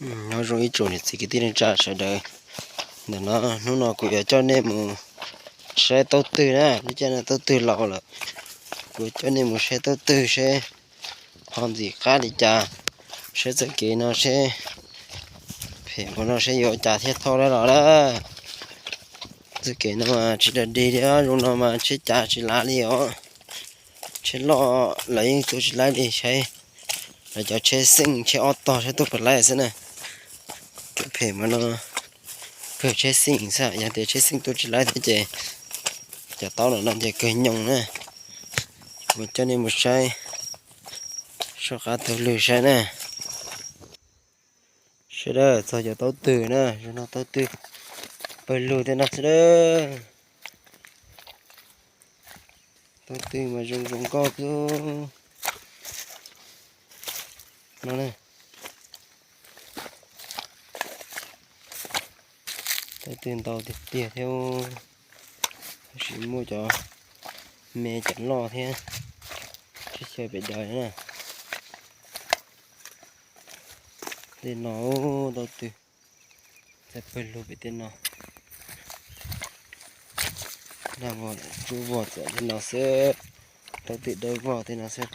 Nyob zoo ib tsoom niam txiv kwv tij neej tsa sawv daws. Ntawm no hnub no kuv yuav coj nej mus saib taub twg na, lub caij no taub twg laus lawm. Kuv yuav coj nej mus saib taub twg seb ho ntxim qab li cas, saib txoj kev no seb phem ua no seb yuav ua cas thiaj thauj dab los lawm. Txoj kev no mas tsis dog dig li, zoo no mas tsheb cav tsis lav li os. Tsheb loj lawv yeej tua tsis laib li, saib lawv cov tsheb xeej tsheb ob tog saib tuaj puas laib xwb na. Phem mas no kawg tsheb xeej xwb, yog tias tsheb xeej tua tsis laib thiab ces cov taub no no ces kawg nyoos na. Mus coj nej mus saib, soj qab taug lw saib na. Sawv daws, txog cov taub twg na, zoo no taub twg pawg lug tej no xwb dawb. Taub twg mas zoo zoo nkauj xwb no. Taub twg ntau tiag tiag thiab, tab sis muaj cov me cov loj thiab, tsis xyaw pem daws na. Tej no taub twg txawj pawg lug pem tej no. Nag vog tsuab vog txawm tej no xwb, taub twg dawb vog tej no xwb.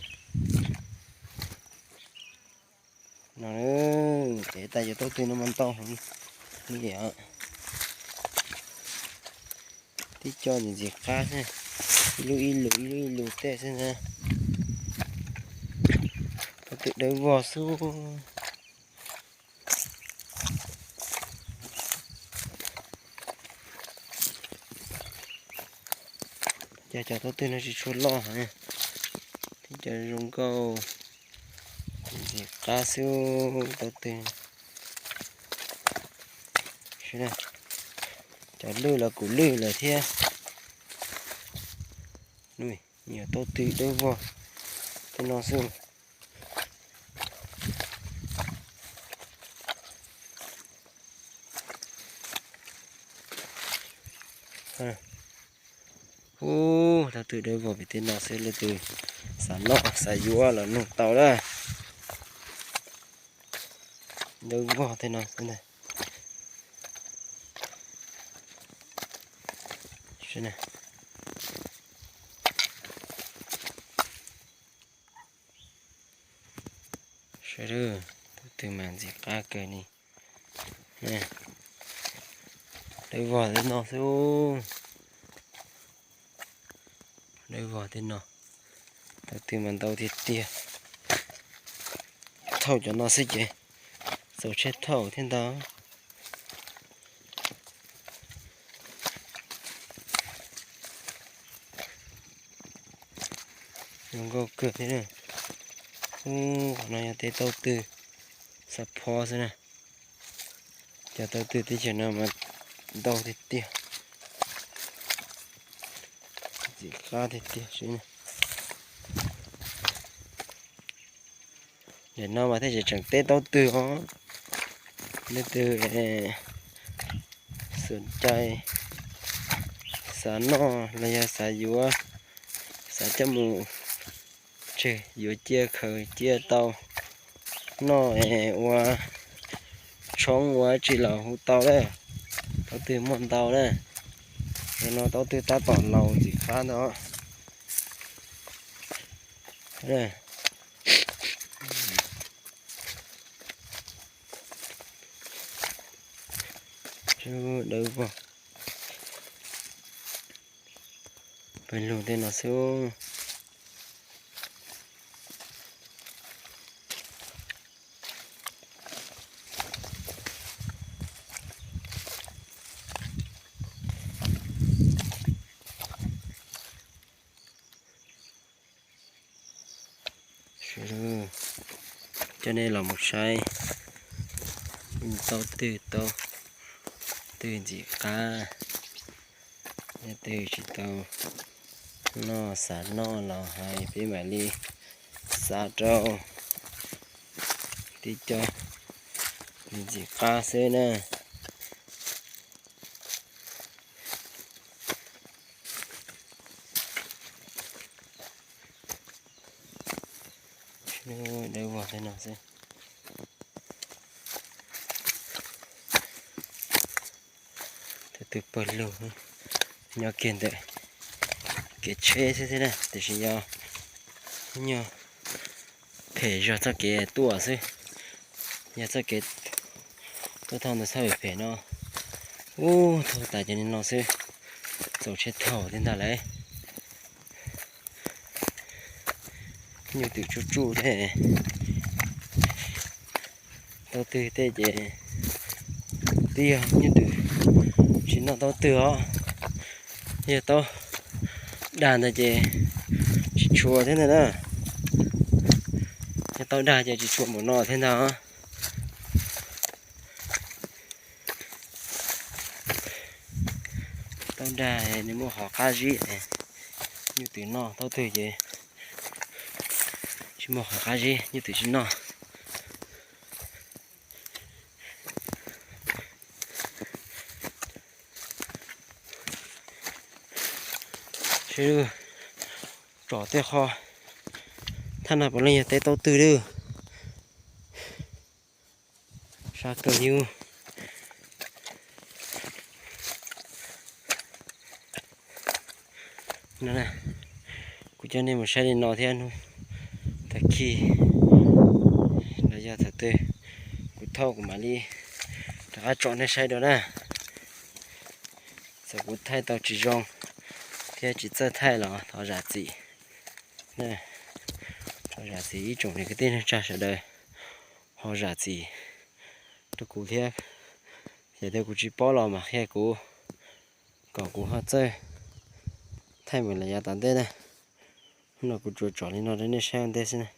No, ces tas cov taub twg no mas ntau heev li os. Tib co ntxim ntxim qab xwb, ib lub ib lus ib lub ib lus tej xwb na. Taub twg dawb vog xwb. Cas cov taub twg no tsis tshua loj heev, tib co zoo nkauj, ntxim qab xwb taub twg. Cov lwj los kuj lwj lawm thiab. Yog taub twg dawb vog tej no xwb. Ub, leej twg dawb vog pem tej no xwb, leej twg xav noj xav yuav los nug tau na. Dawb vog tej no xwb ntag. Sawv daws, taub twg mas ntxim qab kawg li. Dawb vog tej no xwb. Dawb vog tej no, taub twg mas ntau tiag tiag. Thauj cov no xwb ces txaus tsheb thauj thiab ntag. Zoo nkauj kawg thiab. Ub, qhov no yog tej taub twg xav phob xwb na. Cov taub twg teb chaws no mas ntau tiag tiag, ntxim qab tiag tiag. Nim no mas thiaj tseem tseem teb taub twg os. Leej twg xav cai, xav noj los yog xav yuav, xav coj mus tseg yuav cia khaws cia tau noj ua tshoob ua tsi los hu tau na. Taub twg muaj ntau na. Nim no taub twg tab tom laus ntxim qab ntag. Dawb vog, pawg lug tej no xwb. Sawv daws, coj nej los mus saib taub twg, taub twg ntxim qab. Leej twg tsis tau noj xav noj los hais peb mam li xa rau. Tib co ntxim qab xwb na. Dawb vog tej no xwb. Twb pawg lug nyob kiag ntawm kev tsheb xwb thiab na, tiam sis yog nyuag phem zog txoj kev tuaj xwb, yog txoj kev tuaj thaum ntawd txhob phem phem no, ub, thaum tas cov niag no xwb, txaus tsheb thaum thiab ntag lauj. Nyuj twm tsuj tsuj thiab, taub twg tej ces twb yog nyuj twm tsis noj taub twg os, yog taub dag ntawd ces tsis tshua thiab ntag na, yog taub dag ces tsis tshua npaum no thiab ntag. Taub dag nws muaj qhov qab zib, nyuj twm noj taub twg ces tsis muaj qhov qab zib, nyuj twm tsis noj. Seb tsom tej qho, thaj no puav leej yog teb taub twg lawm. Sab kawg li. Kuv coj nej mus saib li no thiab, tag kis los yog thaum twg kuv thauj kuv mam li rov qab tsom nej saib dua na. Txawm kuv thaij tau tsis zoo thiab tsis txawj thaij los thov zam txim. Thov zam txim ib tsoom niam kwv tij neej tsa sawv daws, ho zam txim rau kuv thiab. Yog tias kuv tsis paub los mas qhia kuv, kom kuv ho txawj thaij mus lawm yav tom ntej na. Hnub no kuv tsuas tsom li no rau nej saib ua ntej xwb na.